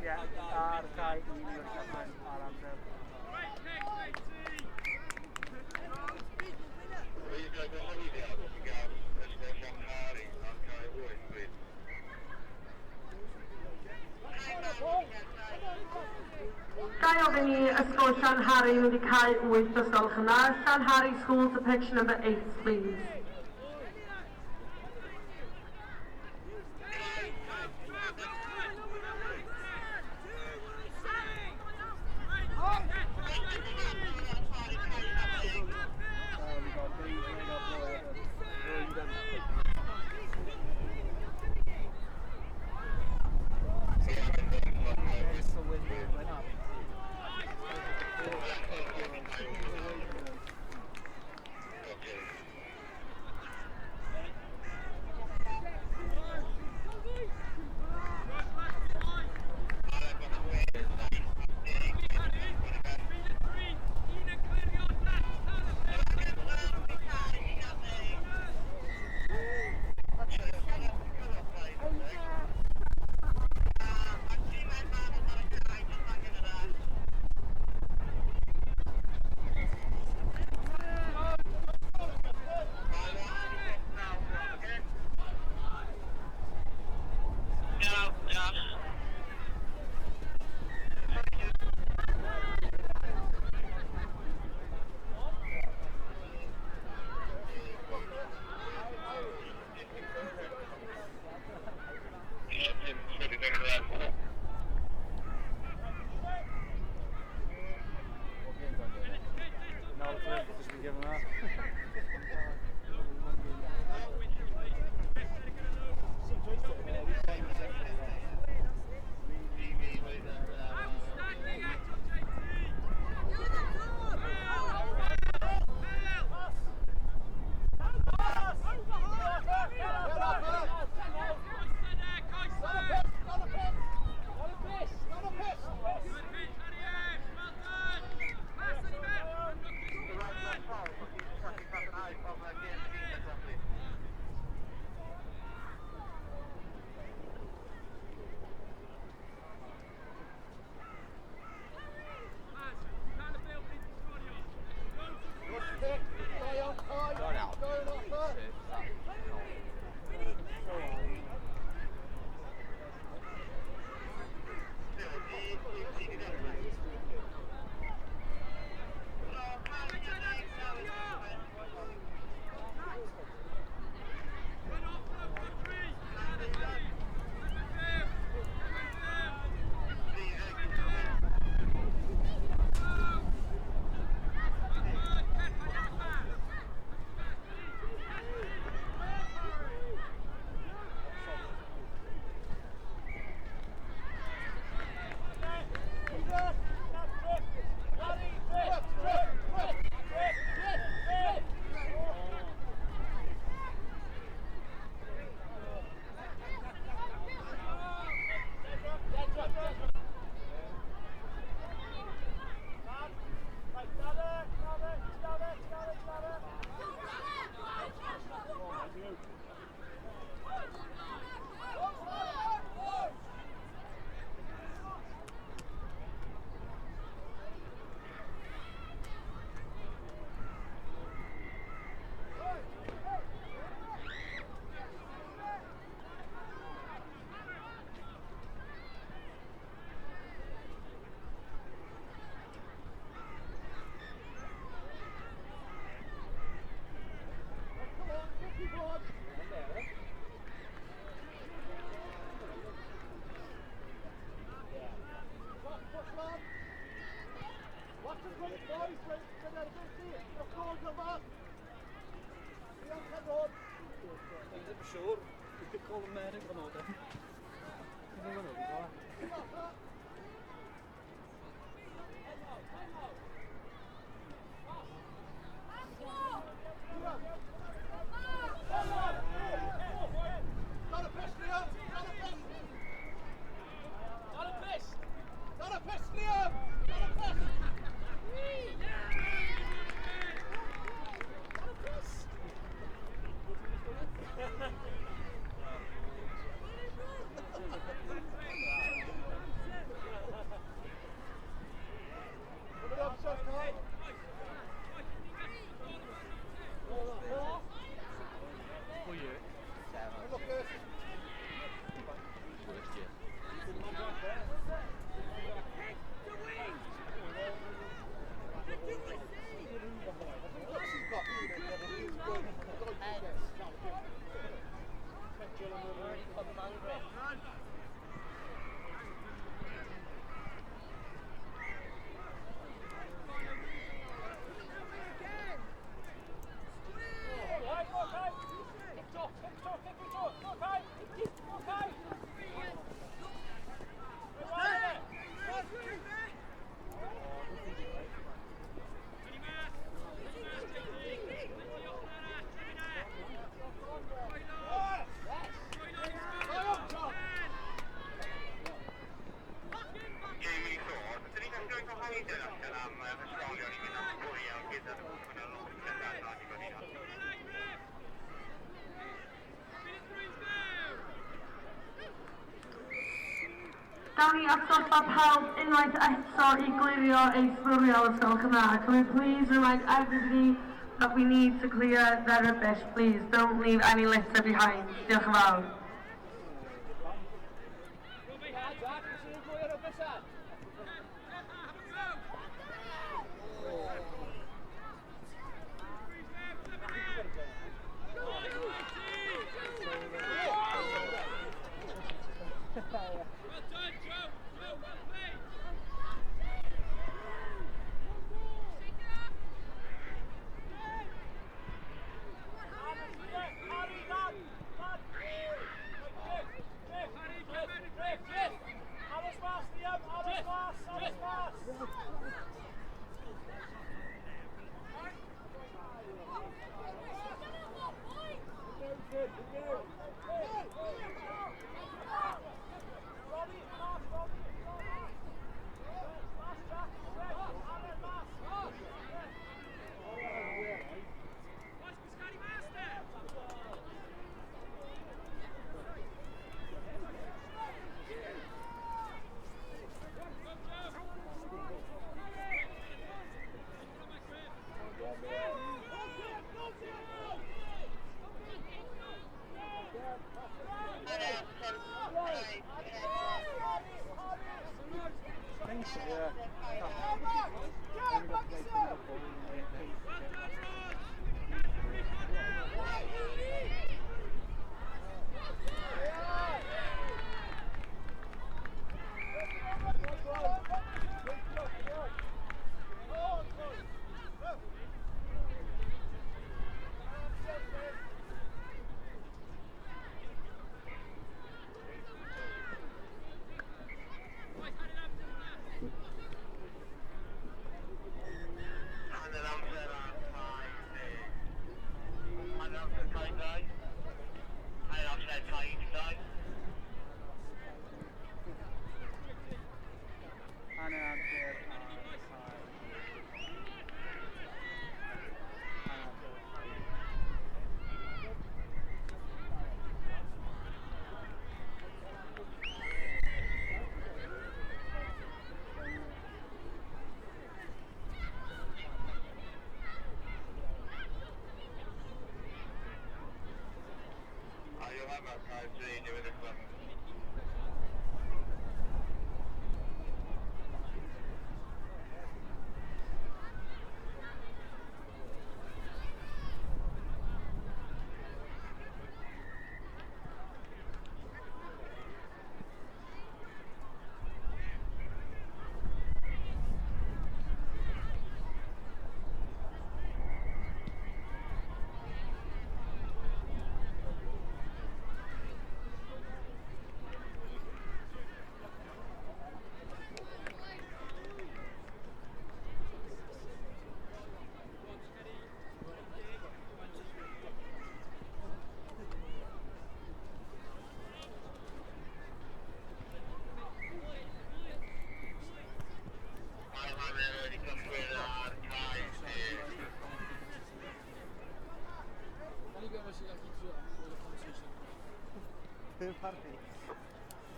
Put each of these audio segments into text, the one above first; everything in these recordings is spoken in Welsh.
Ie, ar cae un yw'r capten ar amser. Ga i ofyn i Ysgol Llanhari mynd i cae 8 os gwelwch yn dda. Llanhari School to pitch number 8, please. Gawn ni atgoffa pawb unwaith eto i glirio eu sbwriel os gwelwch yn dda. Can we please remind everybody that we need to clear their rubbish, please. Don't leave any litter behind. Diolch yn fawr. Well done, Joe! Joe, well played! Think so, yeah. Hanner amser ar cae. Hanner amser ar cae.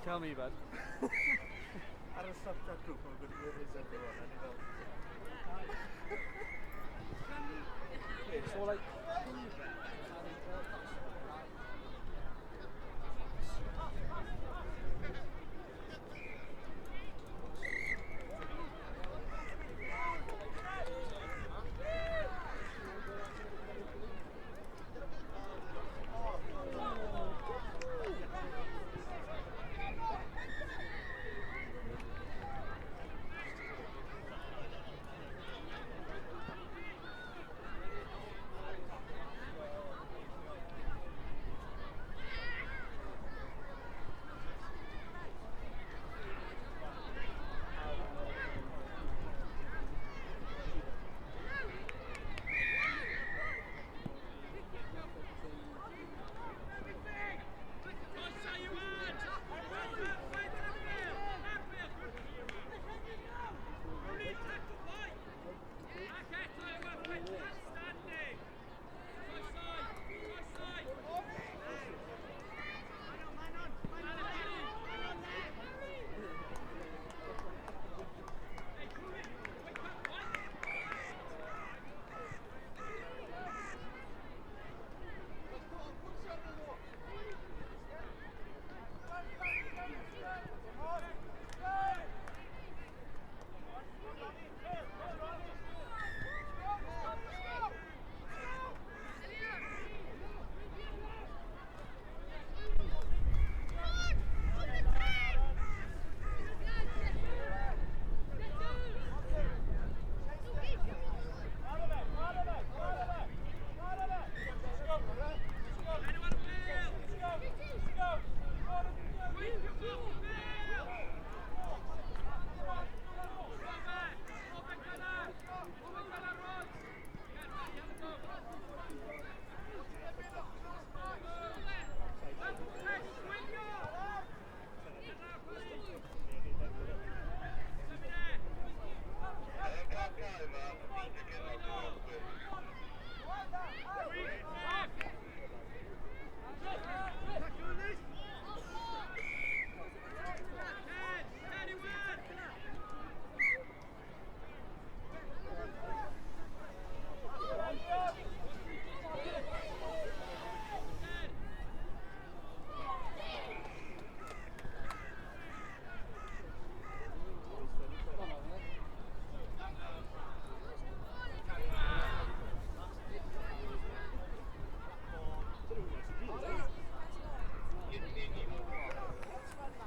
Tell me, bud. Ar y Snapchat grŵp, mae'n gwneud where is everyone, a ni fel... So, like,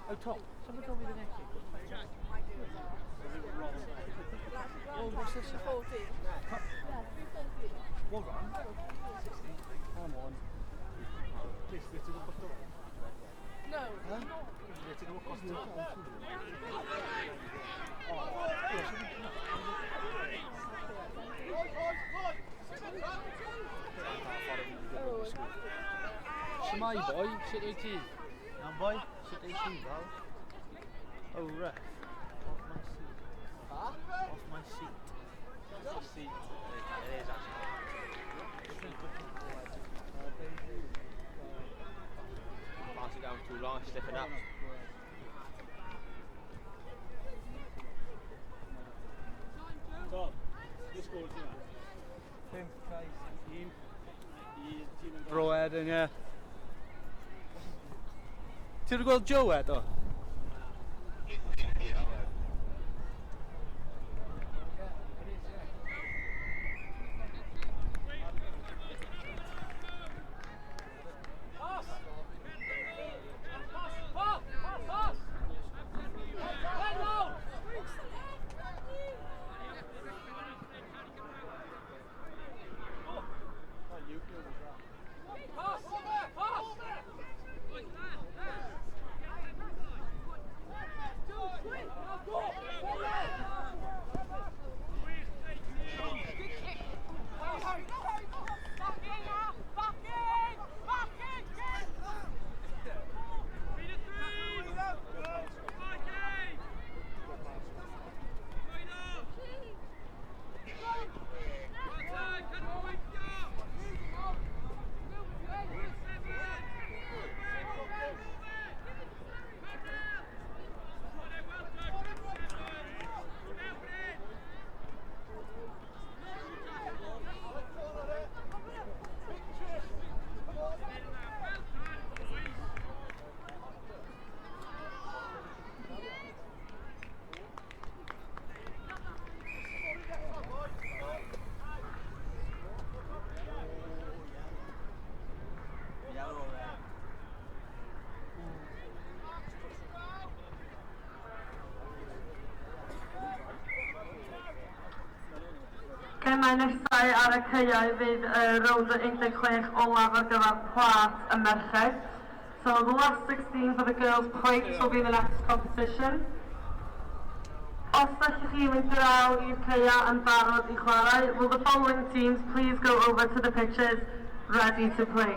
Oh, Tom, someone told me the next week. Oh, what's this? 40. What run? Come on. No. Shwmae boi, sut wyt ti? Iawn boi, sut wyt ti fel? Oh, ref. Off my seat. Off my seat. Off seat. It is actually. Pass it down too long, stiffen up. Tom, this goal team. 5, Un. Un tîm yn Bro Eden, ie. Ti wedi gweld Joe eto? Pass! Pass! Pass! Pass! Play now! Pass! Pass! Back in now! Back in! Back in! Yellow or red? Gemau nesau ar y caeau fydd y rownd o 16 olaf ar gyfer plât y merched. So the last 16 for the girls plates will be in the next competition. Os ydych chi mynd draw i'r caeau yn barod i chwarae, will the following teams please go over to the pitches ready to play.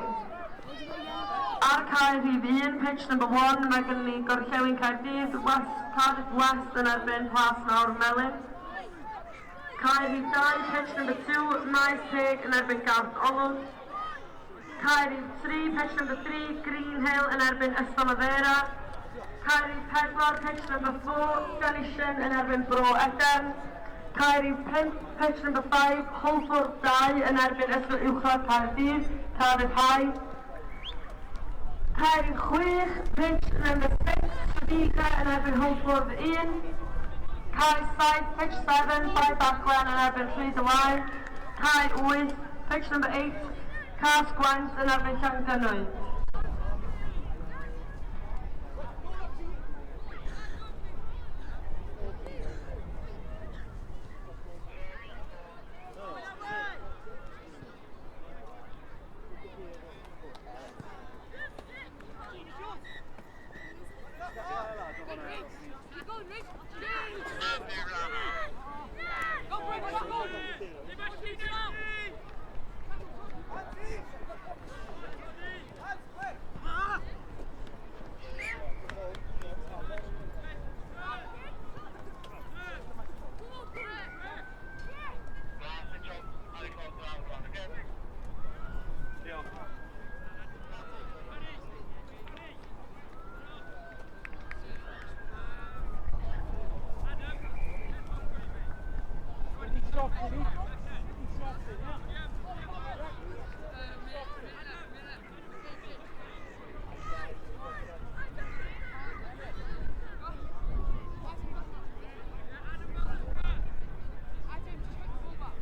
Ar cae rhif 1, pitch number 1, mae gennym ni Gorllewin Caerdydd, West, Cardiff West yn erbyn Plas Mawr Melyn. Cae rhif 2, pitch number 2, Maes Teg yn erbyn Garth Olwg. Cae rhif 3, pitch number 3, Green Hill yn erbyn Ystalyfera. Cae rhif 4, pitch number 4, Llanishen yn erbyn Bro Edern. Cae rhif 5, pitch number 5, Hwlffordd 2 yn erbyn Ysgol Uwchradd Caerdydd, Cardiff High. Cae rhif 6, pitch number 6, Tredegar yn erbyn Hwlffordd 1. Cae 7, pitch 7, Bae Baglan yn erbyn Rhyd y Waun. Cae 8, pitch number 8, Cas-gwent yn erbyn Llangynwy. Keep going, Rich! Go, Brent, go, go! Adam, just hit the ball back.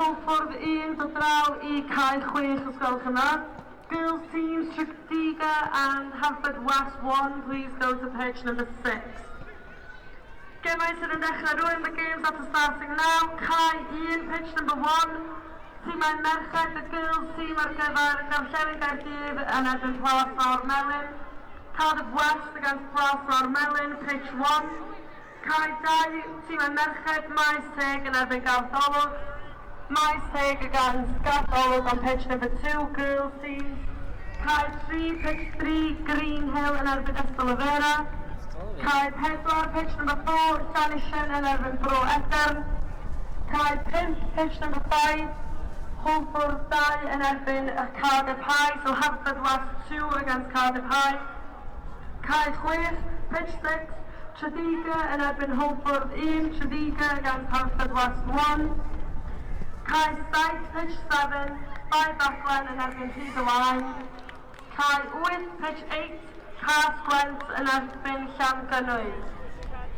Hwlffordd 1 dod draw i cae 6 os gwelwch yn dda. Girls teams Tredegar and Haverfordwest 1, please go to pitch number 6. Gemau sydd yn dechrau rŵan, the games that are starting now. Cae 1, pitch number 1. Tîmau merched, the girls team ar gyfer Gorllewin Gaerdydd yn erbyn Plas Fawr Melyn. Cardiff West against Plas Fawr Melyn, pitch 1. Cae 2, tîmau merched, Maes Teg yn erbyn Garth Olwg. Maes Teg against Garth Olwg on pitch number 2, girls teams. Cae 3, pitch 3, Green Hill yn erbyn Ystalyfera. Cae 4, pitch number 4, Llanishen yn erbyn Bro Edern. Cae 5, pitch number 5, Hwlffordd 2 yn erbyn y Cardiff High, so Haverfordwest 2 against Cardiff High. Cae 6, pitch 6, Tredegar yn erbyn Hwlffordd 1, Tredegar against Haverfordwest 1. Cae 7, pitch 7, Bae Baglan yn erbyn Rhyd-y-waun. Cae 8, pitch 8, Cas-gwent yn erbyn Llangynwy.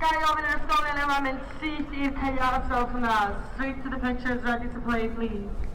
Ga i ofyn i'r ysgolion yma mynd syth i'r caeau os gwelwch yn dda. Straight to the pitches, ready to play, please.